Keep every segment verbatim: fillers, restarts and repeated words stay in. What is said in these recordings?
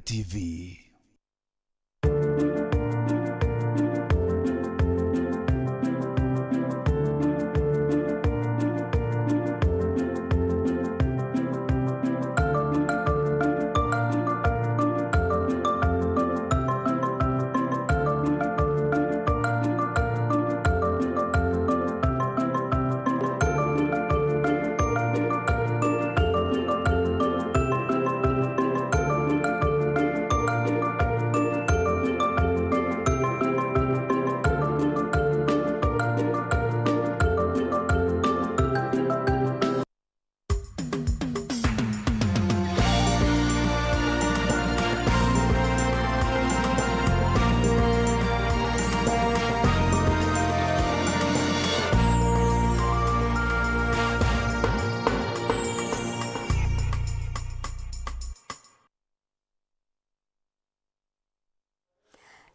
T V.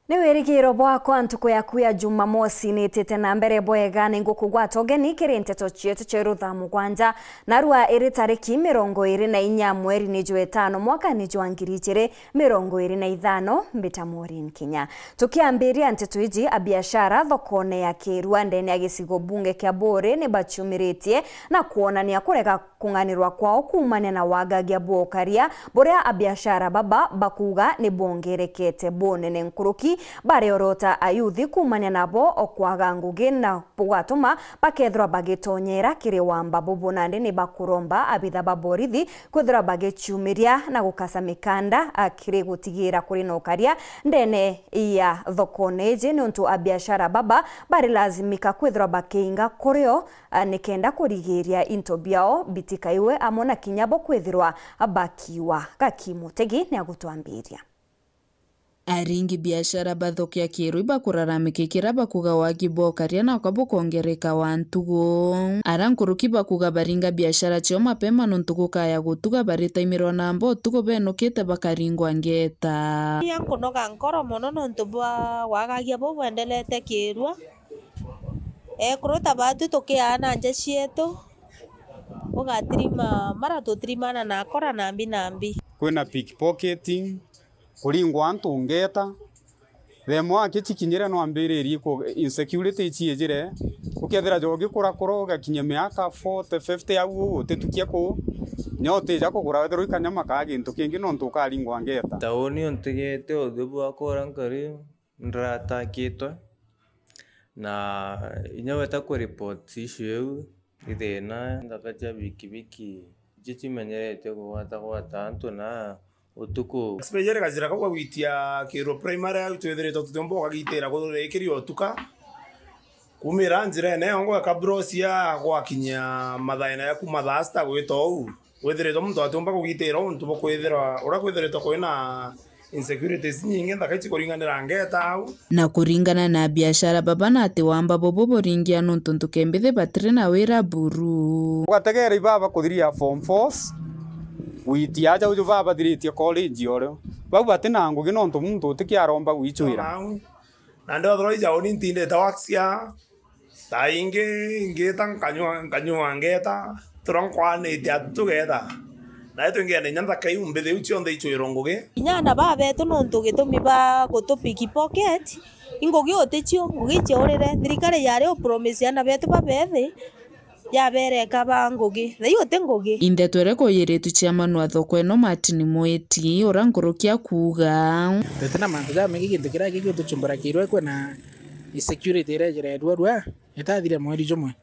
Ni wirigiro bwakwa ntuku yaku ya Jumamosi niitite na mbere bwega. Ni ngukugwata ugeni kiri nteto cietu cia iru thaa mugwanja, narua iri tariki mirongo iri na inya mweri ni jwa itano mwaka ni jwa ngiri ijiri mirongo iri na ithano. Mbita Maureen Kinya. Tukiambiria nteto iji, abiashara thokone ya Kirua ndene ya gicigo bunge kia Buuri ni baciumiritie na kwonania kurega kung'anirwa kwao kuumania na wagagia bwa ukaria buria abiashara baba bakuuga ni bwongerekete bunene nkuruki. Bariorota ayuthi kuumania nabo o kwaga ngugi na bugatuma bakethirwa bagitonyera kiri wamba bubu. Nandi ni bakuromba abitha ba borithi kwithirwa bagiciumiria na gukasa mikanda, a, kiri gutigira kuri na ukaria ndene ya thokone iji, niuntu abiashara baba barilazimika kwithirwa bakiinga kurio, a, nikenda kurigiria into biao bitikaiwe amwe na kinya bo kwithirwa bakiwa. Gaki Mutegi niagutwambiria. Aringi biashara bathokia Kirui bakuraramikikira bakuga wagi bwa ukaria nako bukongereka wa ntugu. Ara nkuruki bakuga baringa biashara ciao mapema nontu gukaya gutuga baritaimirwa namba utugu benukite bakaringwa ngeta. Ia nkunoga nkoro mono nontu bwa wagagia buu bwendelete Kirua. Ekuru ta baatu tukiaa na nja cietu, ugatirima mara tutirimana na akora nambi nambi. Kwina pickpocketing, kuringwa antu ngeta. Themo aki cikinyire no ambiririe ku, insecurity iciijire. Ukethira jogi kurakura ugakinya miaka forty, fifty au uu utitukia kuu. Nyo utija kugura wethirwa i kanyama kaa gintu kingi nontu ukaringwa ngeta. Tauni untigite uthiu bwa kura nkari. Ndiratakitwe, na inya weta kuripoti issue iu, i thina. Nthaka cia bikibiki icio cimenyeretie kugwatagwata antu na utuku. Especially gacira kau ga gwitia Kirua Primary, au twithiritwe tutiumba ugagitira kuthikiri utuka. Kumira njirene yongo ya Kabrosia gwakinya mathaina ya kuma thaa sita gwita uu. Withiritwe muntu atiumba kugitira untu bukwithirwa uria kwithiritwe kwina insecurities nyingi nthaka ici kuringanira ngeta au. Na kuringana na biashara baba na ati wamba bubu buringia nontu ntuke mbithi batiri na wira buru. Ugategera ibaba kuthiria form fours, gwitia aja uju baba bathiritie college orio. Bau batina ngugi nontu muntu utikiaromba gwicwira. Nandi othirwa ija uni ntindite waksia, ta ingi ngita nkanyua, nkanyua ngeta, turia nkwanite atu tugeta. Nae twingene inya nthaka iu mbithi iu cionthe icwirwa ngugi. Inya ana babetu nontu gitumi ba gutu pickpocket, i ngugi uticio, ngugi iciurire. Thirikari yari upromise ana betu babethi, yabereka ba ngugi, thai uti ngugi. Indeto iria kuyiritwe chairman wa thoko ino Martin Mwiti, uria nkuruki akuuga. Tutina mantu jamaingi, gintu kiria gigutuchumbura Kirua kwina insecurity iria ijiretue rua itathire mweri jumwe.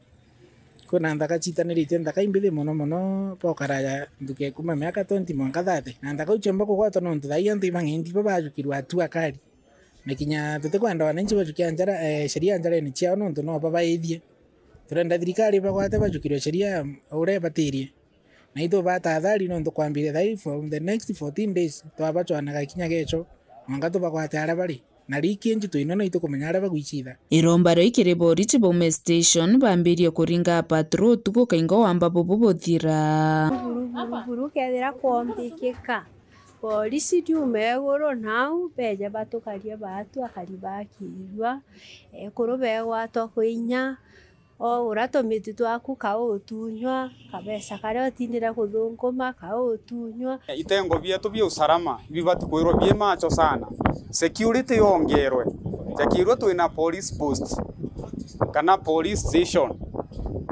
Kwina nthaka citaniritie, nthaka imbithi mono mono, bokara ya nthuke kuma miaka twenty mwanka thirty. Na nthaka iu ciumba kugwatwa nontu thai antu ibang'endi bo bajukirwe hatua kali. Na kinya tutikwenda wananchi bajukia njara, eh, sheria njarene ciao nontu no babaithie. Turenda thirikari bagwate bajukirwe sheria uria ibatirie. Na itubata athari nontu kwambiria thai for the next fourteen days twabacwanaga kinya gecho, mwanka tubagwate aria bari. Na riu kinji twinona itukumenya aria bagwicitha. Iromba rio ikiri boriji baume station bambirie kuringa patrol utuku kaingo wamba bubu buthira. Buru, buru, buru, kethira kwombikika. Polisi ndiume iguru nau, beje batukarie baatu akari ba Kirua, ekuru begwatwa kwi inya, O uria tumiti twaku kautunywa, kabeca karia utindire kuthunguma kautunywa. Itengo bietu bia usalama ibibati kwirwa bi macho sana. Security yongerwe. Jakirwe twina police post kana police station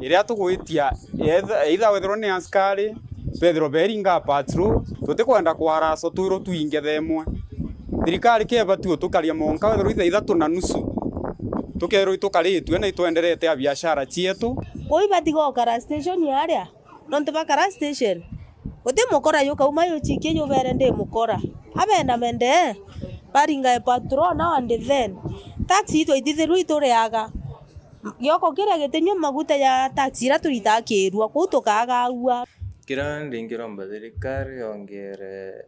iria tugwitia, either, either wethirwa ni askari, bethirwa beringa patrol, tutikwenda kwaraso twirwo twinge themwe. Thirikari kebati utukaria monka, wethirwa ithaa ithatu na nusu, tukerwo itukaritue na itwenderete a biashara cietu. Kuu ibati gukara station aria, nontu bakara station, uti mukora yukauma yuchikie yubere ndi mukora. Abena mende, baringae patrol now and then. Taxi itwaitithirua ituriaga. Gioko kiria gitinyua maguta ja taxi iria turitakirua, kuu tukagagua. Kiria ndingiromba thirikari yongere,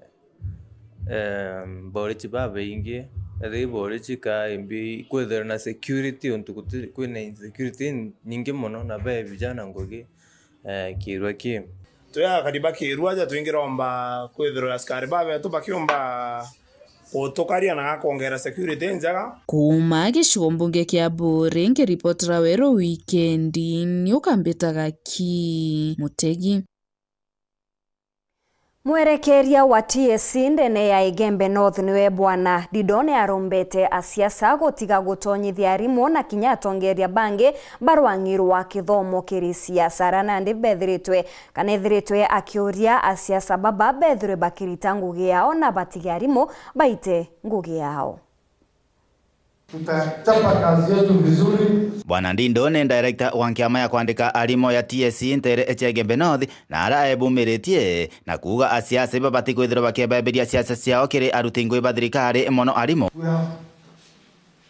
em, borichi babaingi, ethira borichi ka imbi, kwithirwa na security, untu guti, kwina insecurity nyingi mono, na be vijana ngugi, eh, kirua ki. Twi akari ba kirua aja twingiromba kwithirwa askari babetu bakiumba gutukaria na kwongera security njega. Kuuma gicigo mbunge kia Buuri, nkiripotera Weru Wikendi, ni ukambitaga ki Mutegi. Mwerekeria wa T S C ndene ya Igembe North niwe Bwana Didone arombete asiasa gutiga gutonyithia arimu na kinya atongeria bangi ba rwang'i rwa kithomo kiri siasa, aria nandi bethiritwe kana ethiritwe akiuria asiasa baba bethirwe bakirita ngugi yao na batige arimu baite ngugi yao. Tutachapa kazi yetu vizuri. Bwana Ndindo ni director wa nkiama ya kwandika arimu ya T S C ntere cia Igembe North, na ara ebumiritie na kuuga asiasa iba batikwithirwa bakiebemberia siasa ciao kiri aruti ngui ba thirikari, mono arimu. We have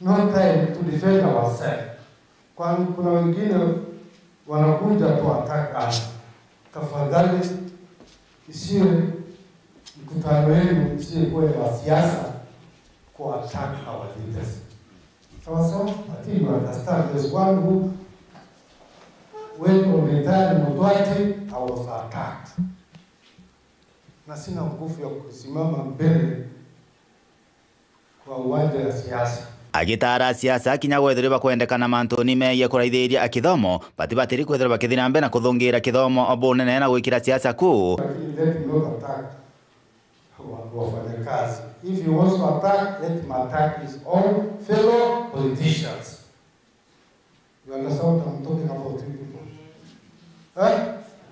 no time to defend ourselves. Kwani kuna wengine wanakuja tu attack us. Tafadhali, isiwe mkutano yenu isiwe kuwa ya siasa ku attack our leaders. Sawa sawa? I think you understand. There's one who went on retired Mutwati, I was attacked. Na sina nguvu ya kusimama mbele kwa uwanja ya siasa. Agitaara asiasa kinya gwethirwa bakwendekana mantuni megie kuraithiria kithomo, bati batiri kwithirwa bakithi na mbere na kuthungira kithomo bunene na gwikira siasa ku. Lakini let him not attack wa-, wafanyakazi. If he wants to attack, let him attack his own fellow politicians. You understand what I'm talking about, you people? Eh?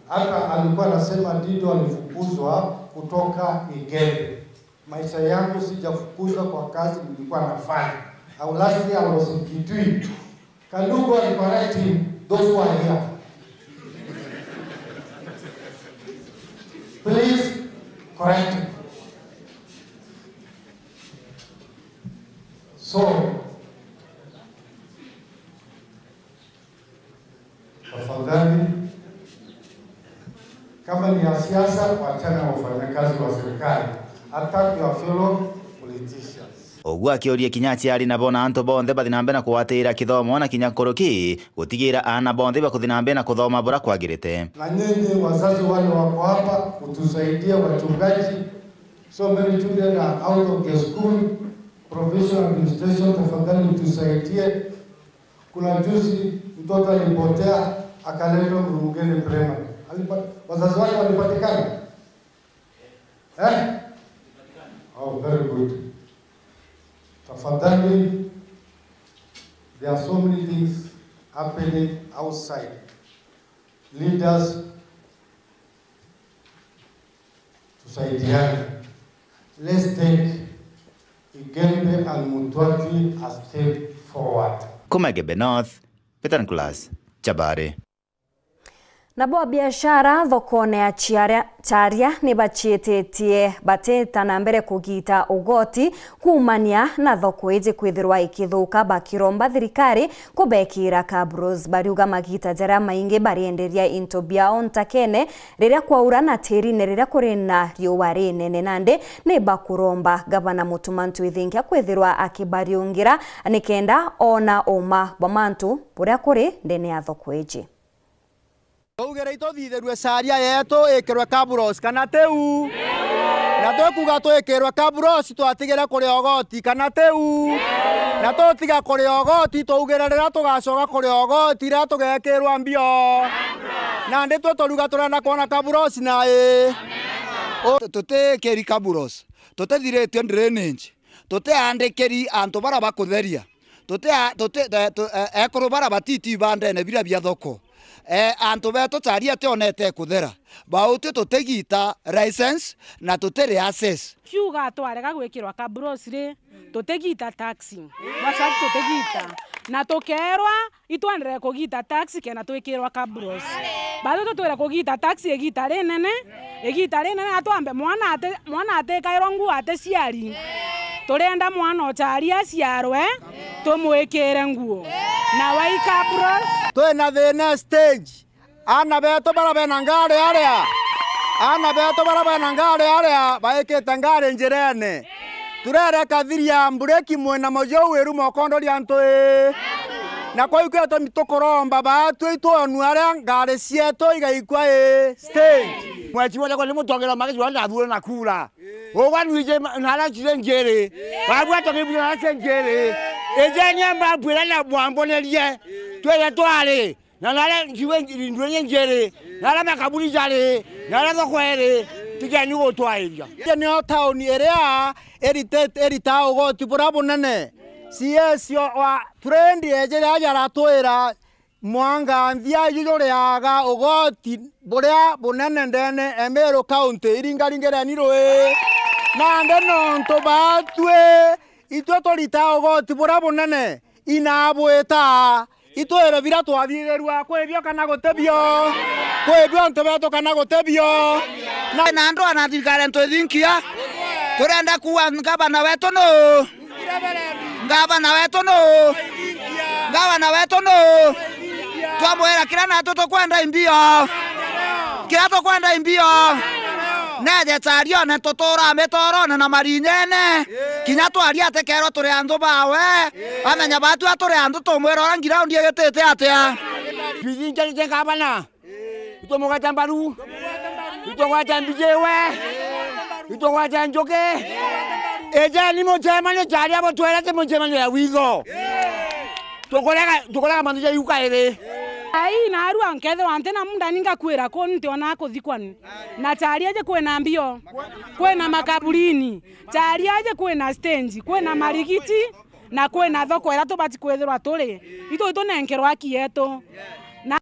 Hata alikuwa anasema Dido alifukuzwa kutoka Igembe. Maisha yangu sijafukuzwa kwa kazi nilikuwa nafanya. Au last year I was in Kitui. Can you go and correct him? Those who are here. Please correct him. So, tafadhali, kama ni ya siasa, wachana na wafanyakazi wa serikali. Attack your fellow politicians. Uguo akiuria kinya aciari nabo na antu bonthe bathi na mbere na kugwatira kithomo na kinya nkuruki gutigira aana bonthe bakuthi na mbere na kuthoma buria kwagirite. Na nyinyi wazazi wale wako hapa, utusaidie wachungaji. So many children are out of the school. Provincial administration, tafadhali utusaidie. Kuna juzi mtoto alipotea, akaletwa Murungeni Primary. Alipa-, wazazi wake walipatikana? Eh? Oh, very good. Tafadhali, there are so many things happening outside. Leaders, tusaidiane. Let's take Igembe and Mutwati a step forward. Kuma Igembe North, Peter Nicholas, Chabari. Nabo abiashara thokone ya Chiaria, Charia ni bachietitie bateta na mbere kugita ugoti kuumania na thoko iji kwithirwa ikithuka, bakiromba thirikari kubekira cabros. Bariuga magita jaria maingi barienderia into biao ntakene riria kwaura na tirine riria kuri na riua rinene. Nandi ni bakuromba gavana Mutuma M'Ethingia kwithirwa akibariungira nikenda ona uma bwa mantu buria kuri ndene ya thoko iji. Twaugire ituthithirue Charia yetu ikirwe cabros, kana tiu? Na twikuga twikirwe kaburosi twatigire kuria ugoti kana tiu? Na tutiga kuria ugoti, twaugire riria tugacoka kuria ugoti, riria tugekirwa mbio. Nandi twe turiuga turenda kwona kaburosi na ii. Tutikiri kaburosi, tutithiritue drainage, tutiandikiri antu baria bakutheria. Tuti a-, tuti, e, tu-, e, ekuru bara batiti ibandene bira bia thoko. E, antu betu Charia tionete kuthera. Bauti tutigita license na tutiri access. Kiuga twarega gwikirwa kabros ri, tutigita taxi. Bacati tutigita. Na tukerwa itwenderee kugita taxi kenda twikirwa kabros. Batu tutwire kugita taxi igita rinene, igita rinene atwambe mwana ati, mwana atikairwa nguo aticiari. Turenda mwana o Charia aciarwe, tumwikire nguo. Na waika bros. Twina thina stage. Ana betu bara bena ngari aria. Ana betu bara bena ngari aria, baikite ngari njirene. Turere kathiria mbureki mwena mujou iru mokondo ria ntui. Na kwa ikio tumi tukuromba baatwi itwonu aria ngari cietu igaikua i stage. Mheshimiwa Jacob ni mutongera magijwa na thuro na kura. Ugwa nwije ma-, na ara chire njiri. Babu atoke buna ara chire njiri. Ejeni amba bwira na bwambonerie. Twere twari. Na nara njiwe ndwene njiri. Nara makaburi jari. Nara thoko eri. Tijani gutwairia. Iyo niyo tauni iria irite-, irita ugoti bura bunene. C S wa trade ejere aja aratwira Mwanga nthia iju juriaga ugoti buria bunene ndene e Meru County, iringaringereni rui. Nandi nontu baatwi, itwe turita ugoti buria bunene, inabwita. Itwire bira twathithirua, kwibio kana gutibio? Kwibio antu betu kana gutibio? Na, na andu ana thirikari antu ithinkia, turenda kuwa ngavana wetu nu? Ngavana wetu nu? Ngavana wetu nu? Twamwira kira natu tukwenda imbio. Kira tukwenda imbio. Neje Charione tutura mitorone na marinyene. Kinya twaria ati kerwa turi anthu bawe. Amenya batua turi anthu tumwira ura ngiraundi igitite atia. Twithinkia nike ngavana. Itwamugwata mbaru. Itwagwata mbijiwe. Itwagwata njuki. Ejeni mucemanio Charia butwere ti mucemanio ya witho. Tukurega, tukurega mantu ja iu kairi. Ai, narua nkethirwa nti na munda ningakwira ku ntiona kuthikwa ni. Na Charia aje kwina mbio. Kwina makaburini. Charia aje kwina stage. Kwina marigiti. Na kwina thoko iria tubati kwithirwa turi. Itu itunenkerwa haki yetu. Na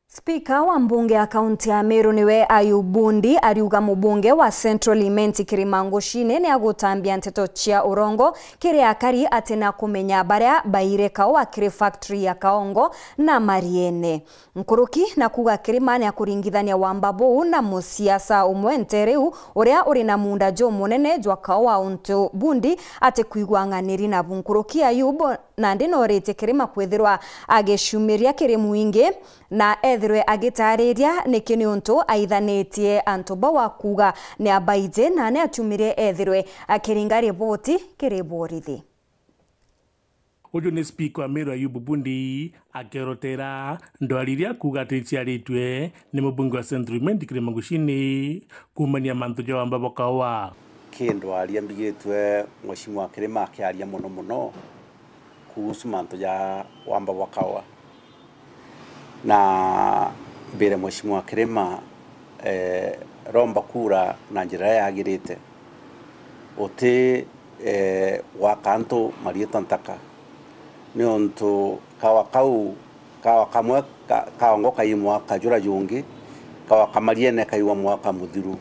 Spika wa mbunge ya kaunti ya Meru niwe Ayub Bundi ariuga mubunge wa Central Imenti Kirima Ngucine ni agutambia nteto cia urongo kiri akari ati na kumenya baria baire kaua kiri factory ya Kaongo na Mariene. Nkuruki na kuuga Kirima ni akuringithania wamba buu na musiasa umwe nteriu uria uri na muunda jumunene jwa kaua untu Bundi ati kwigua ng'aniri nabu. Nkuruki Ayub nandi nooritie Kirima kwithirwa agicumiria kiri mwingi na ethirwe agitaariria niki niuntu aithanitie antu bau akuuga ni abaiji na ni acumirie ethirwe akiringa riboti kiri borithi. Uju ni spika wa Meru Ayubu Bundi akiorotera ndwari iria akuuga ati iciaritwe ni mubunge wa Central Imenti Kirima Ngucine kuumania mantu ja wamba bwa kaua. Ki ndwari ambigitwe Mheshimiwa Kirima akiaria mono mono kuhusu mantu ja wamba bwa kaua. Na mbire Mheshimiwa Kirima, eh, romba kura na njira iria yagirite. Uti, eh, gwaka antu mariitwa nthaka. Niuntu kaua kau, kaua kamwe ka-, Kaongo kai mwaka jura jungi, kaua ka Mariene kaigwa mwaka muthiru.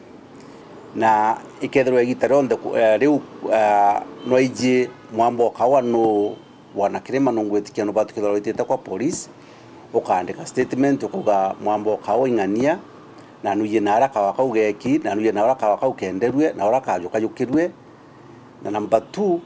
Na ikethirwa igita rionthe ku-, eh, riu, eh, nwaiji mwamba o kaua nuu, Bwana Kirima, nungwitikia nubatukithirwa witite kwa police, ukaandika statement, ukauga mwamba o kaua ing'ania, na nuiji naara kaua kau geki, na nuiji naara kaua kau kenderue, na ura kajukajukirue. Na number two,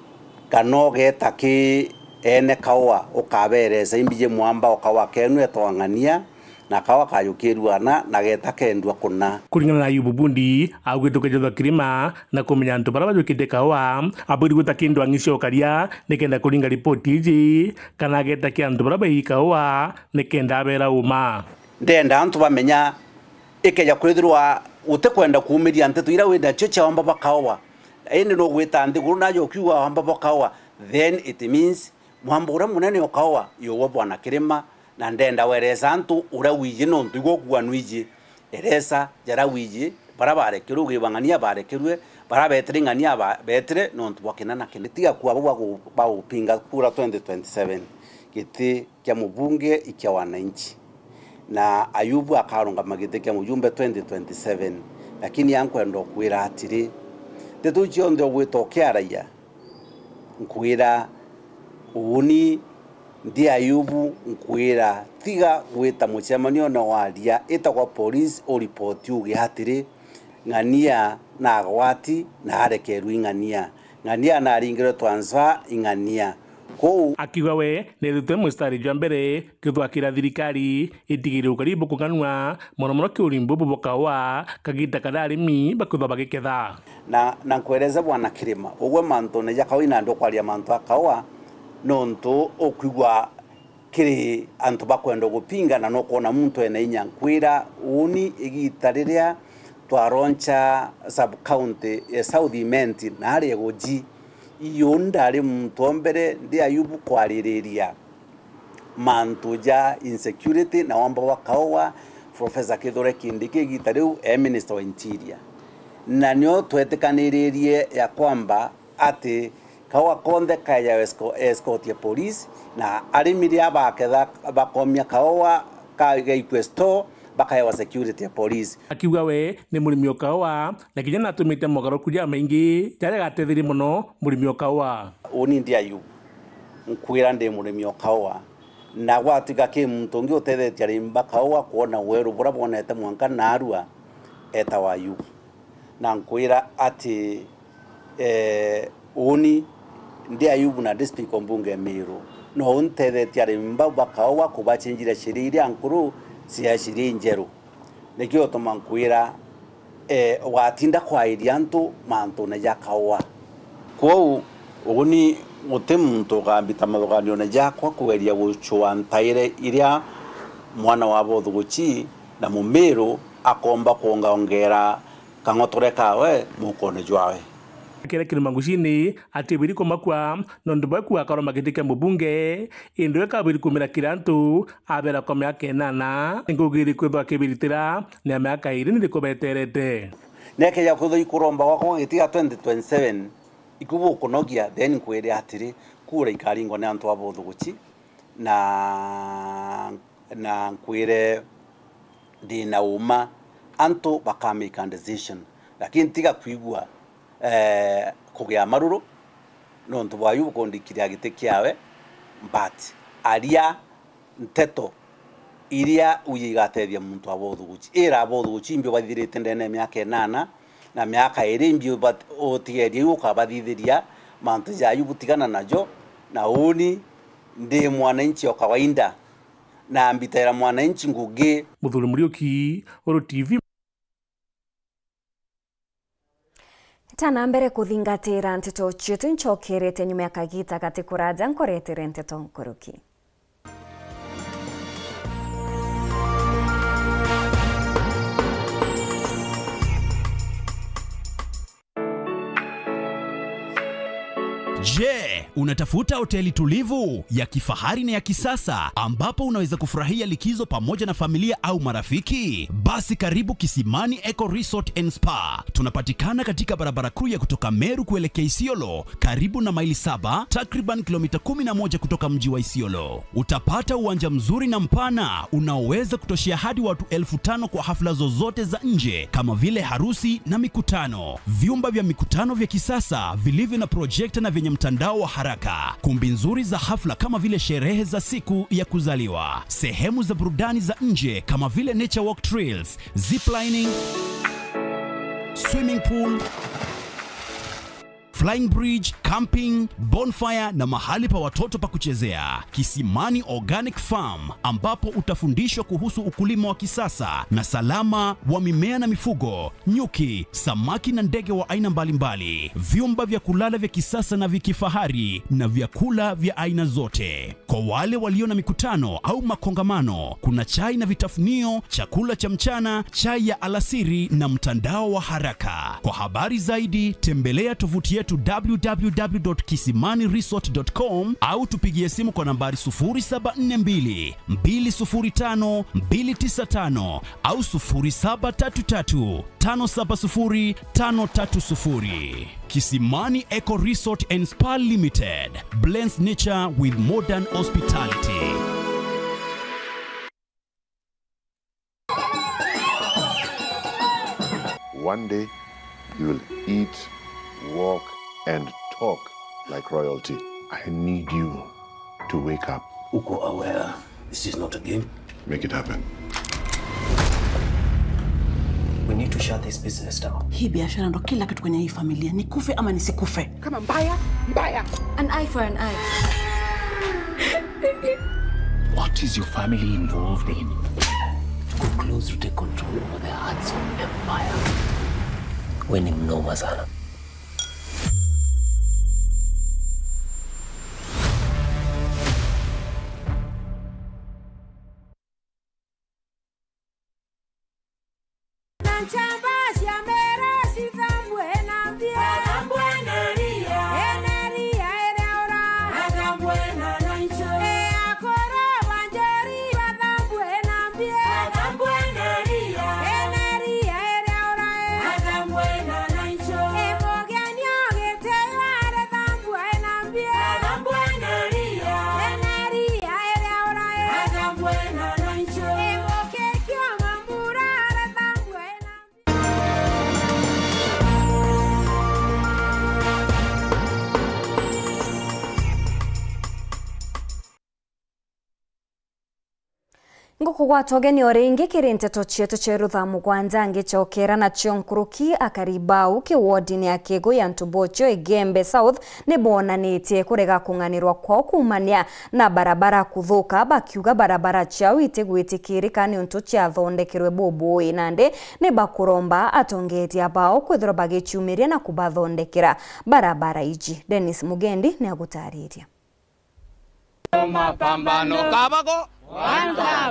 kana ugeeta ki ene kaua, ukabeeresa imbiji mwamba o kaua kenu etwa ng'ania, na kaua kajukirua na, na geeta kendua kuna. Kuringana na Ayubu Bundi, augite ukejethwa Kirima na kumenya antu baria bajukite kaua, abwiri gwita kindu ang'i cia ukaria nikenda kuringa ripoti iji, kana ageeta ki antu baria baii kaua nikenda abeera uma. Ndenda antu bamenya, ikeja kwithirwa Utikwenda kuumiria nteto iria wi nacio cia wamba bwa kaua, indi nugwita nthiguru nayo ukiuga wamba bwa kaua, then it means mwamba uria munene o kaua yugwa Bwana Kirima, na ndenda weresa antu uria wiji, nontu igwe ukuga nwiji. Eresa jaria wiji, baria barekerwe, ugiba ng'ania barekerwe, baria betire ng'ania ba-, betire nontu bwa kina na kina. Tiga kuuga bau bagu-, bagupinga kura twenty twenty-seven, giti kia mubunge i kia wananchi, na Ayubu akarungama giti kia mujumbe twenty twenty-seven. Lakini ankwenda ukwira atiri, nteto iu cionthe ugwita ukiaragia, nkwira uuni ndi Ayubu, nkwira tiga gwita mucemanio na waria, ita kwa polisi uripoti uge atiri, ng'ania nagwati na arekerwe ing'ania, ng'ania naringirwe transfer ing'ania. Kou akiuga we nethitwe mustari jwa mbere kithwakira thirikari itigire ukari bukung'anua, mono mono kiurimbu bubu kaua kagita karia arimi bakithwa bagiketha. Na, na nkwereze Bwana Kirima, ugwe mantune ja kaua, ina ndukwaria mantu a kaua, nontu ukwigua kiri antu bakwenda gupinga, na nukwona muntu ena inya. Nkwira uuni igita riria twaroncha sub county ya South Imenti na aria Eguji, iu ndari muntu o mbere ndi Ayubu kwaririria mantu ja insecurity na wamba bwa kaua, Professor Kithure Kindiki igita riu e minister wa interior. Na nio twetikaniririe ya kwamba ati kaua konthe kaeja esco-, escort ya police, na arimi riria baketha bakomia kaua ka-, gaikue store, bakaewa security ya police. Akiuga we ni murimi o kaua, na kinya natumite mogaruku jamaingi jaria gatetherie mono murimi o kaua. Uuni ndi Ayubu, nkwira ndi murimi o kaua, na gwatuika ki muntu ungi utethetie arimi ba kaua kwona weru buria bwonete mwanka narua, etawa Ayubu. Na nkwira ati, eh, uuni ndi Ayubu na ndi speaker o mbunge ya Meru, no untethetie arimi bau ba kaua kubacenjira sheria iria nkuru cia sheria injeru. Nikio gituma nkwira, eh, watinda kwairia antu mantune ja kaua. Kwou, uuni guti muntu ugambita mathuganione jakwa kugeria gucua ntaire iria mwana wa Bothuguchi na Mumiru akomba kuongaongera kang'otore kawe mukone jwawe. Akere Kirima Ngucini ati ibiri kumakua nontu bwe kuga akaroma giti kia mubunge, indi we kabiri kumira kiri antu abera kwa miaka inana, ni ngugiri kwithwa akibiritira ni a miaka iri ni riku beterete. Nekeja kwithwa ikuromba gwakwa giti gia twenty twenty-seven, iku bukunogia, then nkwire atiri, kura ikaringwa ni antu a Bothuguchi, na, na nkwire ndi na uma antu baka make a decision, lakini tiga kwigua, eh, kugia maruru nontu bwa Ayubu kundikiria giti kiawe, but aria nteto iria uji igatethia muntu wa Bothuguchi. Ira Bothuguchi imbi ubathithirite ndene ya miaka inana, na miaka iri imbi ubat-, utigeria iu ukabathithiria mantu ja Ayubu tigana najo, na uuni ndi mwananchi o kawaida, na mbitaira mwananchi ngugi. Muthuri Muriuki, Uru T V. Tana mbere kuthingatira nteto cietu, ncokerete nyuma ya kagita gati kuraja nkuretere nteto nkuruki. Je, unatafuta hoteli tulivu, ya kifahari na ya kisasa ambapo unaweza kufurahia likizo pamoja na familia au marafiki? Basi karibu Kisimani Eco Resort and Spa. Tunapatikana katika barabara kuu ya kutoka Meru kuelekea Isiolo, karibu na Maili Saba, takriban kilomita kumi na moja kutoka mji wa Isiolo. Utapata uwanja mzuri na mpana unaoweza kutoshea hadi watu elfu tano kwa hafla zozote za nje kama vile harusi na mikutano. Vyumba vya mikutano vya kisasa vilivyo na projekta na vyenye mtandao wa haraka. Kumbi nzuri za hafla kama vile sherehe za siku ya kuzaliwa. Sehemu za burudani za nje kama vile nature walk trails, ziplining, swimming pool, flying bridge, camping, bonfire na mahali pa watoto pa kuchezea. Kisimani Organic Farm, ambapo utafundishwa kuhusu ukulima wa kisasa na salama wa mimea na mifugo, nyuki, samaki na ndege wa aina mbalimbali, vyumba vya kulala vya kisasa na vya kifahari na vyakula vya aina zote. Kwa wale walio na mikutano au makongamano, kuna chai na vitafunio, chakula cha mchana, chai ya alasiri na mtandao wa haraka. Kwa habari zaidi, tembelea tovuti yetu w w w dot kisimani resort dot com au tupigie simu kwa nambari sufuri saba nne mbili, mbili sufuri tano, mbili tisa tano au sufuri saba tatu tatu, tano saba sufuri, tano tatu sufuri. Kisimani Eco Resort and Spa Limited blends nature with modern hospitality. One day, you will eat, walk, and talk like royalty. I need you to wake up. Uko aware this is not a game? Make it happen. We need to shut this business down. Hii biashara ndo kila kitu kwenye hii familia. Nikufe ama nisikufe. Kama mbaya, mbaya. An eye for an eye. What is your family involved in? Tuko close to take control over the hearts of empire. We ni mnoma sana. Ngukugwata ugeni o ringi kiri nteto cietu cia rutha mugwanja, ngicokera nacio nkuruki. Akari bau ki wodini ya Kigu ya Ntubochio Igembe South ni bonanitie kurega kung'anirwa kwao kuumania na barabara kuthuka, bakiuga barabara ciao itigwitikirika niuntu ciathondekerwe bubui, nandi ni bakuromba atongeeria bao kwithirwa bagiciumiria na kubathondekera barabara iji. Dennis Mugendi ni agutariria. Mapambano kabako.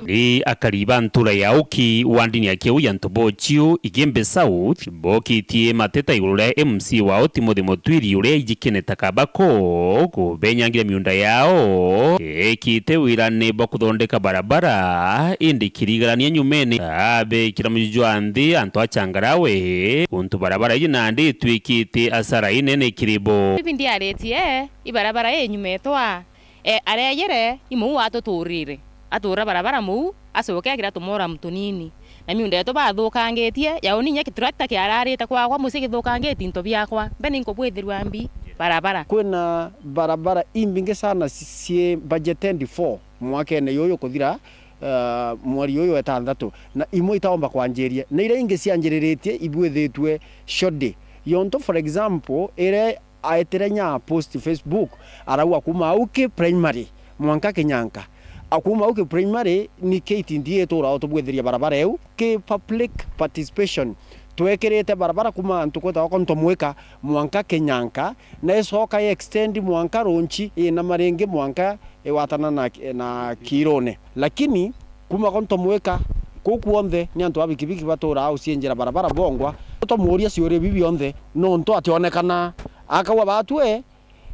Ni akari ba ntura ya Uki wa ndini ya Kiu ya Ntubochiu, Igembe South, bokitie mateta iguru ria M C wao Timothy Mutwiri, uria ijikene ta kabako, kubenyangira miunda yao ekite wirane bwa kuthondeka barabara, indi kirigarania nyumene abekira muju jwa nthi antu a changarawe, untu barabara iji nandi itwikite asara inene kiri bo. Bibi ndiaritie, ibarabara ii nyuma etwa. E, arejere, imou atuturire. Atura barabara mou, acoke akira tumora tunini. Na miunda yetu bathukangitie, ya uni inya gitrakta kiararite kwakwa mucii githukangitie into biakwa. Mbe ni nkubwithirwa mbi barabara. Kwina barabara imbingi sana ci-, cii budgeted for mwakene yuyu kuthira, uh, mweri uyu wa itantatu. Na imwe itaomba kwanjiria. Na iria ingi cianjiriritie ibwithitwe shoddy. Yontu, for example, iria aetire nya post Facebook, arauga kuma au ki primary mwanka Kinyanka. A kuma au ki primary ni K T D A itura o tubwithiria barabara eu ki public participation. Twekirite barabara kuma antu kwetagwa Kontomwika mwanka Kinyanka, na icoka i extend mwanka Runchi, ina maringi mwanka igwatana na, na Kirune. Lakini kuma Kontomwika kuu kwonthe ni antu a bikibiki baturaa ucienjera barabara bongwa. Twamuuria ciuria bibi bionthe, nontu ationekana. Akauga batwe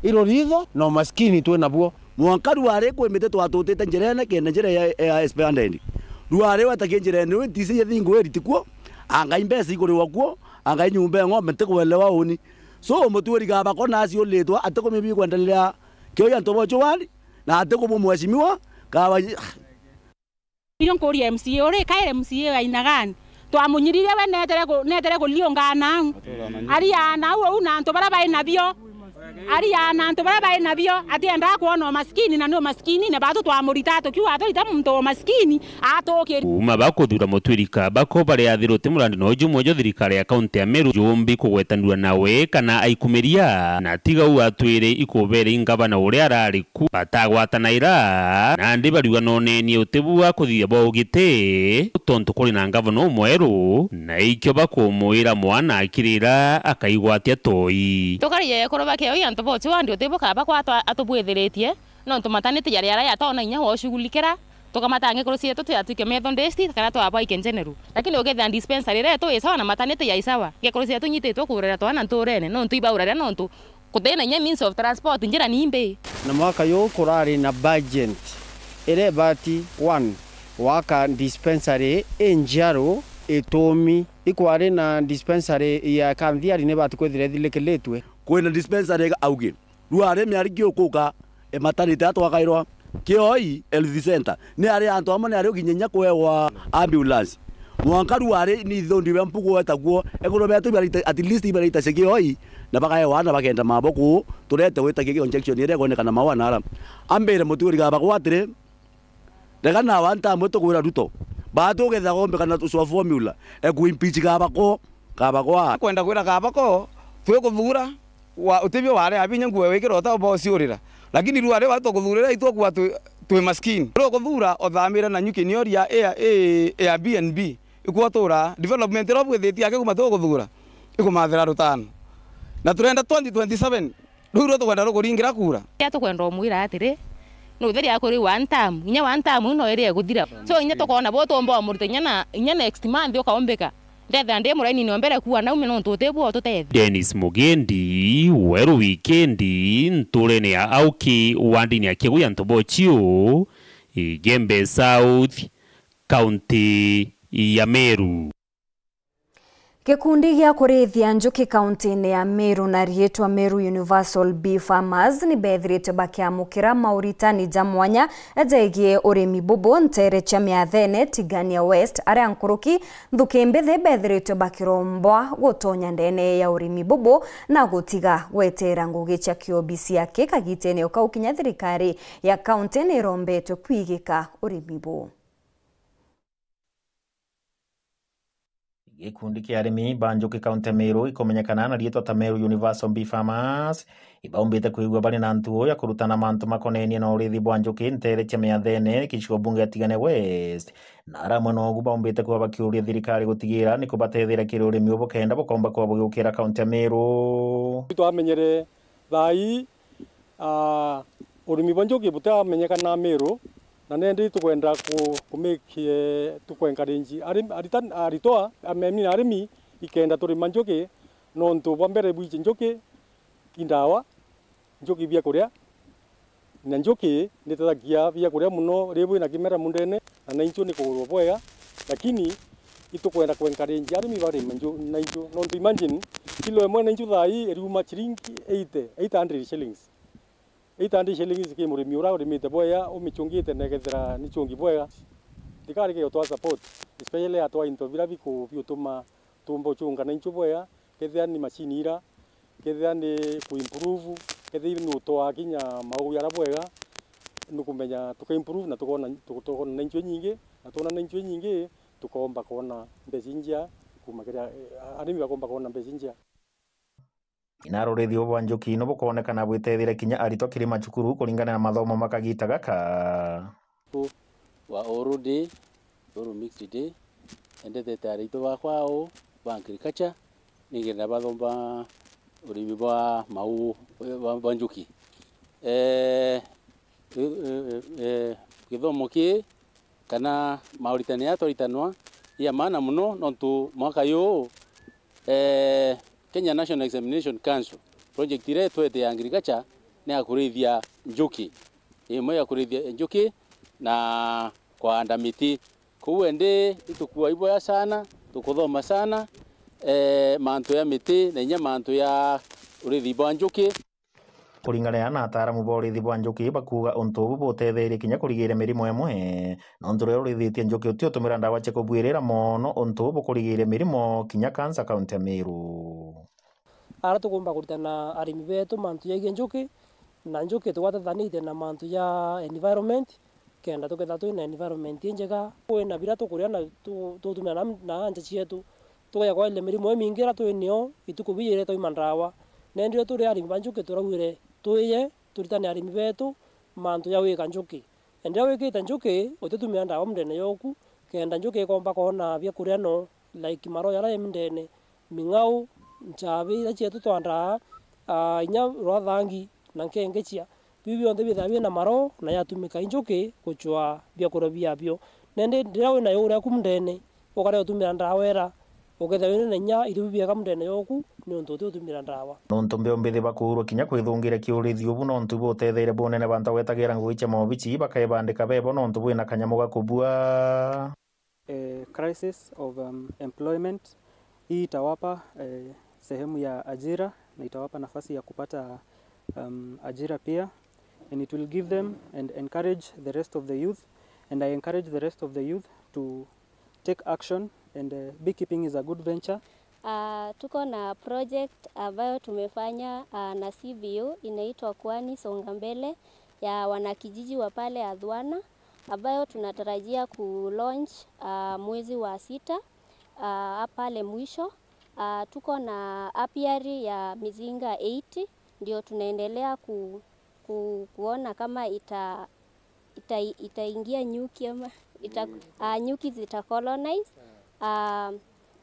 iroritho na umaskini twi nabuo. Mwanka Ruari kwi miti twatutite njirene kenda njira ya, ya expanded. Ruari wetakie njirene wi ntisi ya thingu iri tikuo, angai mbeca ikuriwa kuo, angai nyumba ya ng'ombe ntikwelewa uni. So mutwiri kabako naciuritwe atikumibia kwendelea kio ya ntobocho wani, na atikumwa mheshimiwa kawa. Iyo nkuria M C A, uri kaire M C A aina gani? Twamunyirire we netere ku-, netere kuliungana au. Ariana au, au na antu bara bai nabio. Ari ya na antu baria bari nabio, atiendaa kwona umasikini, na ni umasikini, na batu twamurita tukiuga atwita muntu wa umasikini, atukiri. Kuuma bakuthura Mutwiri Kabako baria athirwe ti murandi no jumwe jwa thirikari ya kaunti ya Meru jumbi kugwetanua nawe kana aikumiria, na tiga u atwire ikubere i ngavana uria arari ku batagwatanaira, nandi bariuga nonenie uti bua kuthithia bwa ugiti, tontu kuri na ngavana umweru, na ikio bakumwira mwana akirira akaigwatia toi. Tukarije ekuru ba Kioi antu bote wandi uti bukaba kwa atwa-, atubwithiritie, nontu maternity jari ara yatona inya wa ushughulikira, tukamata ngikuru cietu tuyatwike Methodist kana twabwa ikenjeneru. Lakini ukethira dispensary retu isawa na maternity ya isawa, ngikuru cietu inyititwe kurera twana nturene, nontu ibauraria nontu kutina inya means of transport, njira ni mbi. Na mwaka juu kurari na budget iria ibati, one, gwaka dispensary injeru itumi. Ikwari na dispensary ya Kanthiari ni ibati kwithira ithirikiritue. Kwina dispensary augi. Riu ari miariki ukuka, e, maternity atwakairwa Kioi Health Center. Ni ari antu amwe ni ari uginya inya kuewa ambulance. Mwanka riu ari ni ithundi bia mpugu weta kuo. Ekuru betu ibarita, at least ibarita cia Kioi, na bakaewa na bakenda mabo kuu, turete gwitakia injection iria ikonekana maua na ara. Ambire Mutwiri Kabako atiri, rega nawe antamwe tukwira Ruto. Batu ugetha gombe kana tuswa formula, e ku impeach Kabako, Kabako a. Kwenda kwira Kabako, twikuthura, wa, utibio wari abinya nguo wikira uta uba uciurira. Lakini riu ari watu kuthurira itwe kwa twi, twi maskini. Uri kuthura uthamire na nyuki ni oria ya, ya, ya B N B. Ikwo tura development ro bwithitie aki kuma tukuthura. Ikumathira rutano. Na turenda twenty twenty-seven. Riu ru tukwenda rukuringira kura. Ria tukwenda umwira atiri, nuthiria kuri one term, inya one term ino iri iguthira. So inya tukona bo tumba umurita inya na, inya next month ukaumbika. Ndethira ndi muraini ni ombere kuwa naume nontu uti bwo tutethia. Dennis Mugendi, Weru Wikendi, nturene ya Auki, wandini ya Kigu ya Ntobochio, Igembe South, kaunti ya Meru. Gikundi gia kurithia njuki kaunti-ini ya Meru na riitwa Meru Universal Bee Farmers ni beethiritwe bakiamukira mauritani ja mwanya jegie urimi bubu nteere cia Miathene, Tigania West, aria nkuruki nthuki mbithi beethiritwe bakirombwa gutonya ndene ya urimi bubu na gutiga gweteera ngugi cia kiobi ciake kagitene o kau kinya thirikari ya kaunti ni irombetwe kwigika urimi buu. Gikundi kia arimi ba njuki kaunti ya Meru ikumenyekana na riitwa ta Meru Universal Bee Farmers, ibaumbite kwigua bari na ntuo ya kurutana mantu makonenie na urithi bwa njuki nteere cia Miathene, gicigo bunge ya Tigania West, na ara amwe nogu baumbite kuba bakiuria thirikari gutigira ni kubatethera kiri urimi ubu kenda bukomba kuba bugiukira kaunti ya Meru. Twamenyere thaa ii, ah, urimi bwa njuki butamenyekana Meru, na nendi tukwenda ku, ku make, eh, tukwencourage arimi, arita-, aritwa, amemi na arimi, ikenda turima njuki, nontu bwa mbere bwiji njuki i ndawa, njuki i biakuria, na njuki nitethagia biakuria muno riria bwina kimera mundene, na nainchu ni kugurwa bwega, lakini itukwenda kwencourage arimi barime nju-, nainchu, nontu imagine, kilo imwe nainchu thaa ii iriuma chiringi eighty, eight hundred shillings. Eight hundred shillings ki murimi uria urimite bwega, umichungite na ekethira ni chungi bwega. Thirikari ke utwa support, especially atwa into bira biku-, biutuma tumba uchunga nainchu bwega, kethira ni machine ira, kethira ni ku improve, kethira ni utwaa kinya maugu jara bwega, ni kumenya tuka improve na tukona, tu-, tukona nainchu inyingi, na twona nainchu inyingi, tukomba kwona mbeca injia kuma kiria, eh, arimi bakomba kwona mbeca injia. Ina rurithio bwa njuki no bukoonekana bwitethire kinya aritwa kiri macukuru kuringana na mathomo ma kagita gaka. Wa Uru Day, Uru Mixed Day, endetete aritwa bakwa uu ba agriculture, nikenda bathomba urimi bwa mau, bwa, bwa njuki. Eh, eh, eh, eh, githomo kii kana mauritani aya twaritanwa, i ya maana mono, nontu mwaka juu, eh, Kenya National Examination Council, project iria itwete ya agriculture ni ya kurithia njuki. Imwe ya kurithia njuki na kwanda miti. Kou endi itukua iboya sana, tukuthoma sana, eh, mantu ya miti na inya mantu ya urithi bwa njuki. Kuringana na ataaramu ba urithi bwa njuki, bakuuga untu ubu butetheerie kinya kurigiiria mirimo imwe, nontu riria urithitie njuki utiutumira ndawa cia kubuirira mono, untu ubu bukurigiiria mirimo kinya kansa kaunti ya Meru. ara tukumba kuritana arimi betu mantu jegie njuki, na njuki tugwatathanite na mantu ja environment, kenda tukethira twina environment injega. Kwina biria tukuria na tu-, tutumira na, na nja cietu, tukeja kwaria mirimo imingi iria twi nio ituku biji iria twauma ndawa. Na indi rio turi arimi ba njuki, turaugire twije turitane arimi betu mantu ja gwika njuki. Enderea wikite njuki, utitumira ndawa mundene yoku, kenda njuki ikomba kwona biakuria no, like maro jaria e mundene, ming'au, nchabi iria cietu twandaa, aa, inya rwathangi na nkengecia. Biu bionthe bithagirwa bina maro na yatumika i njuki gucwaa biakuria biabio. Na indi riria wina yuria yaku mundene, ukaria utumira ndawa ira, ukethirwa wina inya iribu biega mundene yoku, niuntu uti utumira ndawa. Nontu mbeu mbithi bakuurwa kinya kwithungiria kiurithi ubu, nontu butetheire bunene bantu gwetagira ngugi cia maobici, bakebandika bebo nontu bwina kanyamu ga kubua. Eh, crisis of, um, employment. Hii itawapa, eh, sehemu ya ajira na itawapa nafasi ya kupata, um, ajira pia, and it will give them and encourage the rest of the youth, and I encourage the rest of the youth to take action, and, uh, beekeeping is a good venture. Ah, tuko na project ambayo tumefanya, ah, na C B U inaitwa Kwani Songa Mbele ya wanakijiji wa pale Adhwana, ambayo tunatarajia ku launch, ah, mwezi wa sita, ah, pale mwisho. Ah, tuko na apiary ya mizinga eight, ndio tunaendelea ku, ku, kuona kama ita, ita, itaingia nyuki ama ita, ah, nyuki zita colonize. Ah,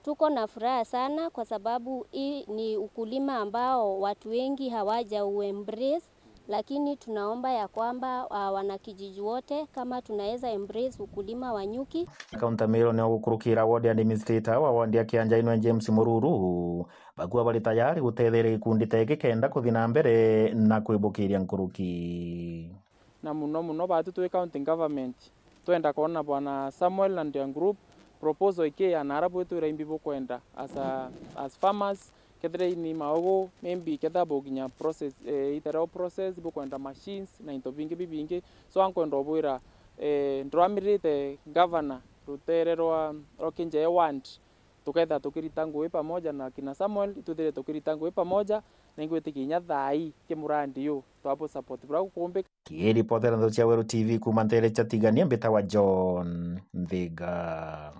tuko na furaha sana kwa sababu hii ni ukulima ambao watu wengi hawaja u embrace, lakini tunaomba ya kwamba, ah, wanakijiji wote kama tunaweza embrace ukulima wa nyuki. Kaunti Meru nio gukurukira ward administrator wa ward ya Kianjainwe James Mururu, bakua bari tayari gutetheria gikundi ta giki kenda kuthi na mbere na kwibukiria nkuruki. Na muno muno batu twi county government, twenda kwona Bwana Samuel and your group proposal ikiya na ara bwitwira imbi bukwenda as a, as farmers, kethira ini maugu, maybe kethira buginya process, eh, ithereo process, bukwenda machines na into bingi bibingi. So ankwenda ubwira, eh, nduramirite governor rutere rwa, rwa Kinjee ward, tukethira tukirita ngugi pamoja na kina Samuel, itwithire tukirita ngugi pamoja, na ingwitikia inya thaa ii kimurandi yu twabu support buria gukumbika. Kiripotera Ndeto cia Weru T V kuuma ntere cia Tigania, mbitawa John Nthiga.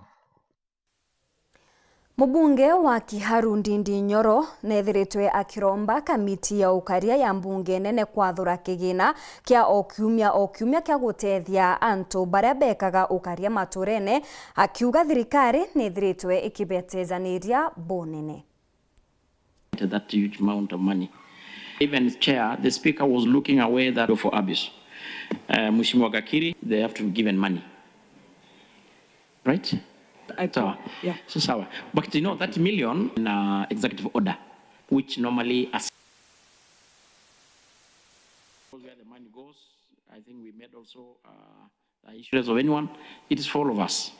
Mubunge wa Kiharu Ndindi Nyoro neethiritwe akiromba kamiti ya ukaria ya mbunge nene kwathura kigina kia o kiumia o kiumia kia gutethia antu baria bekaga ukaria maturene, akiuga thirikari niithiritwe ikibetejaniria bunene. That huge amount of money. Even chair, the speaker was looking away that for abuse. Uh, Mheshimiwa Gakiri, they have to be given money. Right? I Sawa. Yeah. So sawa. But you know, that million in, uh, executive order, which normally as- where the money goes, I think we made also, uh, the insurance of anyone, it is for all of us.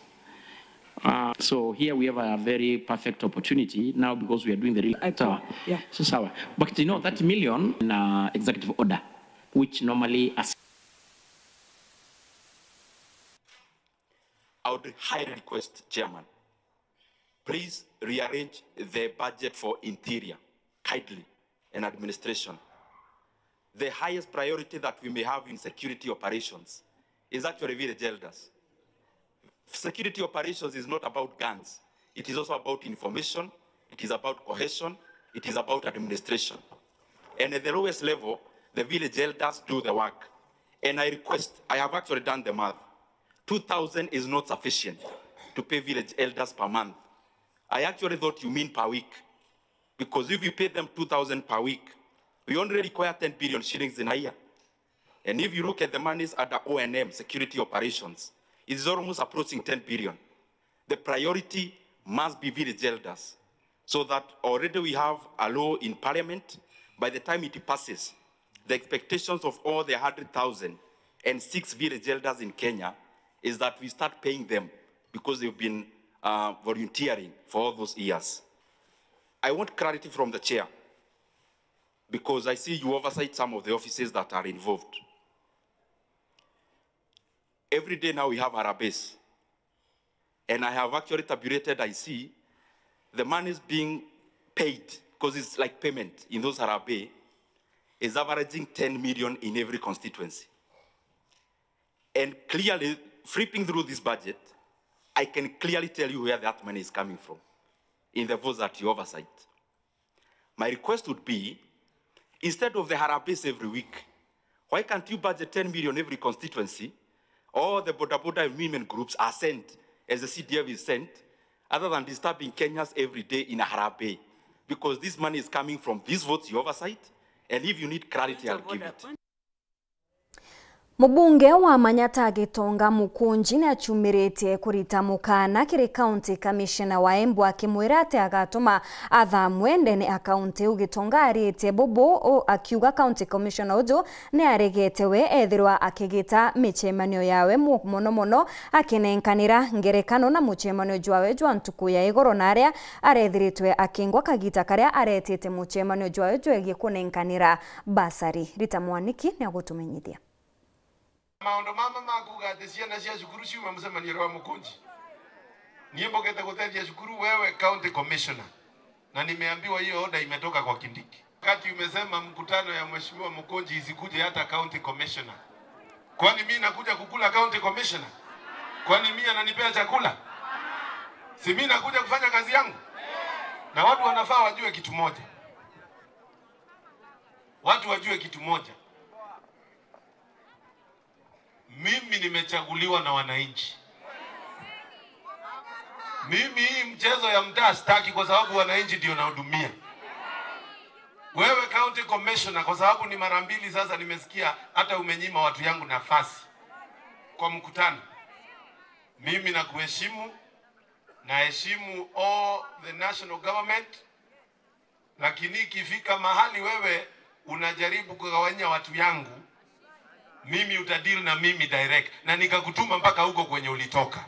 Uh, so here we have a very perfect opportunity now because we are doing the real. I Sawa. Yeah. So sawa. But you know, that million in, uh, executive order, which normally as- I would highly request, Chairman, please rearrange the budget for interior kindly and administration. The highest priority that we may have in security operations is actually village elders. Security operations is not about guns. It is also about information. It is about cohesion. It is about administration. And at the lowest level, the village elders do the work. And I request, I have actually done the math. Two thousand is not sufficient to pay village elders per month. I actually thought you mean per week. Because if you pay them two thousand per week, we only require ten billion shillings in a year. And if you look at the monies under O and M, security operations, it is almost approaching ten billion. The priority must be village elders, so that already we have a law in parliament. By the time it passes, the expectations of all the hundred thousand and six village elders in Kenya is that we start paying them because they've been, uh, volunteering for all those years. I want clarity from the chair, because I see you oversight some of the offices that are involved. Every day now we have harambes. And I have actually tabulated, I see the monies being paid 'cause it's like payment in those harambee, is averaging ten million in every constituency. And clearly, flipping through this budget, I can clearly tell you where that money is coming from in the votes that you oversight. My request would be, instead of the harambees every week, why can't you budget ten million every constituency? All the boda boda and women groups are sent as the C D F is sent, other than disturbing Kenyans every day in a harambee, because this money is coming from these votes you oversight, and if you need clarity, I'll give it. Mubunge wa Manyata Gitonga Mukunji ni achumiritie kurita mukana kiri County Commissioner wa Embu, akimwira ati agatuma athamwe ndene a county iu. Gitonga aritie bubu u akiuga County Commissioner uju ni aregete we ethirwa akigita micemanio yawe mu-, mono mono akinenkanira ngerekano na mucemanio jwawe jwa ntuku ya igoro, na aria arethiritwe akingwa kagita karia aretite mucemanio jwawe jwegie kunenkanira basari. Rita Mwaniki ni agutumenyithia. Maundu mama ma kuuga ati ciana cia cukuru ciume mucemanio wa Mukunji. Nie mbokete gutethia cukuru, wewe county commissioner. Na nimeambiwa hiyo order imetoka kwa Kindiki. Wakati umesema mkutano ya Mheshimiwa Mukunji isikuje hata county commissioner. Kwani mimi nakuja kukula county commissioner? Kwani mimi ananipea chakula? Si mimi nakuja kufanya kazi yangu? Na watu wanafaa wajue kitu moja. Watu wajue kitu moja. Mimi nimechaguliwa na wananchi. Mimi hii mchezo ya mtaa sitaki, kwa sababu wananchi ndio nahudumia. Wewe county commissioner, kwa sababu ni mara mbili sasa nimesikia hata umenyima watu yangu nafasi kwa mkutano. Mimi nakuheshimu, naheshimu all the national government, lakini ikifika mahali wewe unajaribu kugawanya watu yangu, mimi utadeal na mimi direct, na nikakutuma mpaka huko kwenye ulitoka.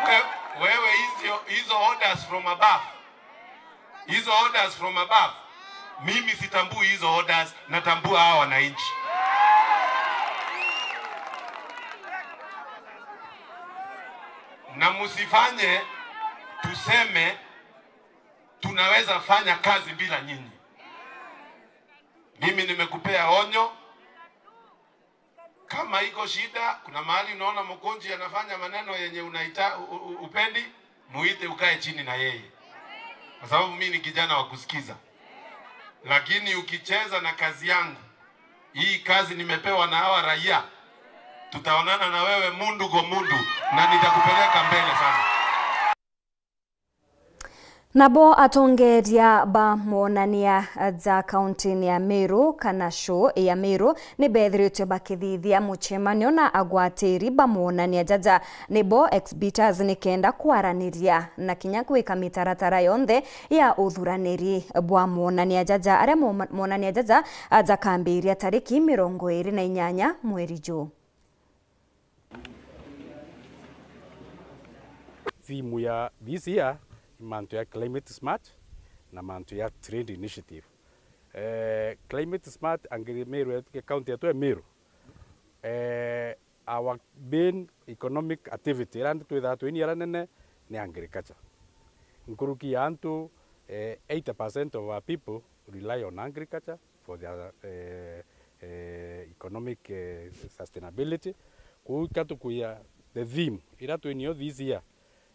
We-, wewe hizo, hizo orders from above, hizo orders from above, mimi sitambui hizo orders, natambua hawa wananchi. Na msifanye tuseme tunaweza fanya kazi bila nyinyi. Mimi nimekupea onyo. Kama iko shida, kuna mahali unaona Mukunji anafanya maneno yenye unaita-, u-, u-, upendi, muite ukae chini na yeye. Kwa sababu mimi ni kijana wa kusikiza. Lakini ukicheza na kazi yangu, hii kazi nimepewa na hawa raia, tutaonana na wewe mundu kwa mundu na nitakupeleka mbele sana. Nabo atongeria ba monania ja kaunti-ini ya Meru kana show ya Meru ni bethiritwe bakithithia mucemanio na agwatiri ba monania jaja, nibo exhibitors, ni kenda kwaraniria na kinya gwika mitaratara yonthe ya uthuraniri bwa monania jaja, aria mo-, monania jaja jakambiria tariki mirongo iri na inyanya mweri juu. Theme ya this year ni mantu ya climate smart na mantu ya trade initiative. Eh, climate smart, angiri Meru yetu, county yetu ya Meru, eh, our main economic activity, ira twithaa twini ara nene, ni agriculture. Nkuruki ya antu, eh, eighty percent of our people rely on agriculture for their, eh, eh, economic, eh, sustainability. Kwou ka tukwia the theme ira twinio this year,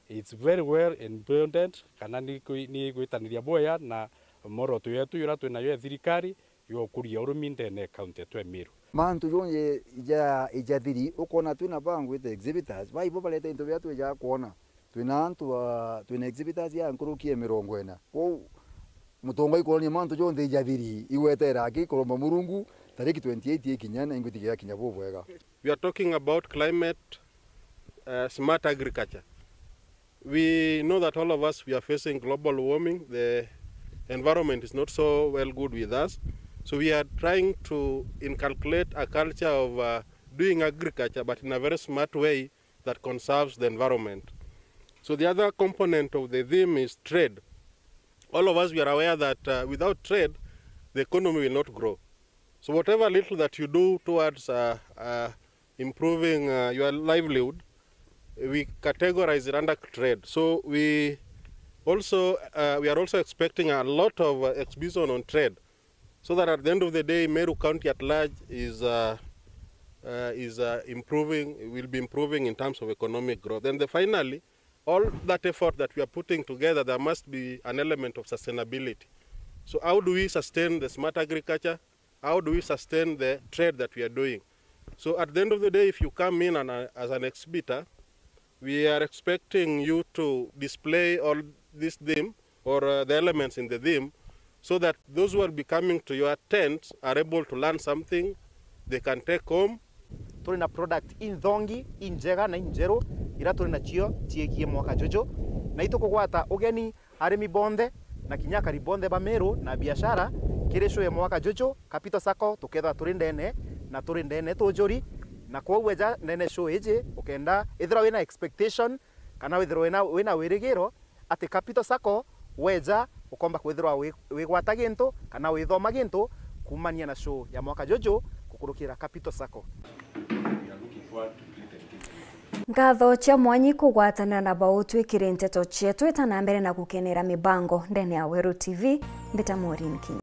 it's very well embodied, kana ni kwi-, ni gwitaniria bwega na moroto yetu yura twinayo ya thirikari ya ukuria urimi ndene ya kaunti yetu ya Meru. Mantu jonthe ija, ijathiri, ukona twina bangwite exhibitors, baibo bareta into bia twijaga kwona. Twina antu ba, twina exhibitors ya nkuruki ya mirongo ina. Kwou mutonga ikuronia mantu jonthe ijathiri, igwetera aki kuromba Murungu, tariki twenty-eight ikinya, na ingwitikia yakinya bubwega. We are talking about climate, uh, smart agriculture. We know that all of us, we are facing global warming. The environment is not so well good with us. So we are trying to inculcate a culture of, uh, doing agriculture, but in a very smart way that conserves the environment. So the other component of the theme is trade. All of us, we are aware that, uh, without trade, the economy will not grow. So whatever little that you do towards, uh, uh, improving, uh, your livelihood, We categorize it under trade. So we also, uh, we are also expecting a lot of, uh, exhibition on trade, so that at the end of the day, Meru County at large is, uh, uh, is, uh, improving, will be improving in terms of economic growth. And the, finally, all that effort that we are putting together, there must be an element of sustainability. So how do we sustain the smart agriculture? How do we sustain the trade that we are doing? So at the end of the day, if you come in and, uh, as an exhibitor, we are expecting you to display all this theme or, uh, the elements in the theme, so that those who will be coming to your tent are able to learn something they can take home. Turi na product inthongi, injega na injeru ira turi nacio ciegie mwaka juju, na itukugwata ugeni arimi bonthe na kinya akari bonthe ba Meru na biashara kiri show ya mwaka juju. Capital Sacco tukethirwa turi ndene na turi ndene tujuri, na kwou weja ndene show iji ukenda ithirwa wina expectation kana withirwa wina, wina wirigiro ati Capital Sacco weja ukomba kwithirwa wi-, wigwata gintu kana withoma gintu kumania na show ya mwaka juju gukurukira Capital Sacco. Nkatho cia mwanyi kugwatanira na bau twikire nteto cietu ita na mbere na gukenera mibango ndene ya Weru T V. Mbita Maureen Kinya.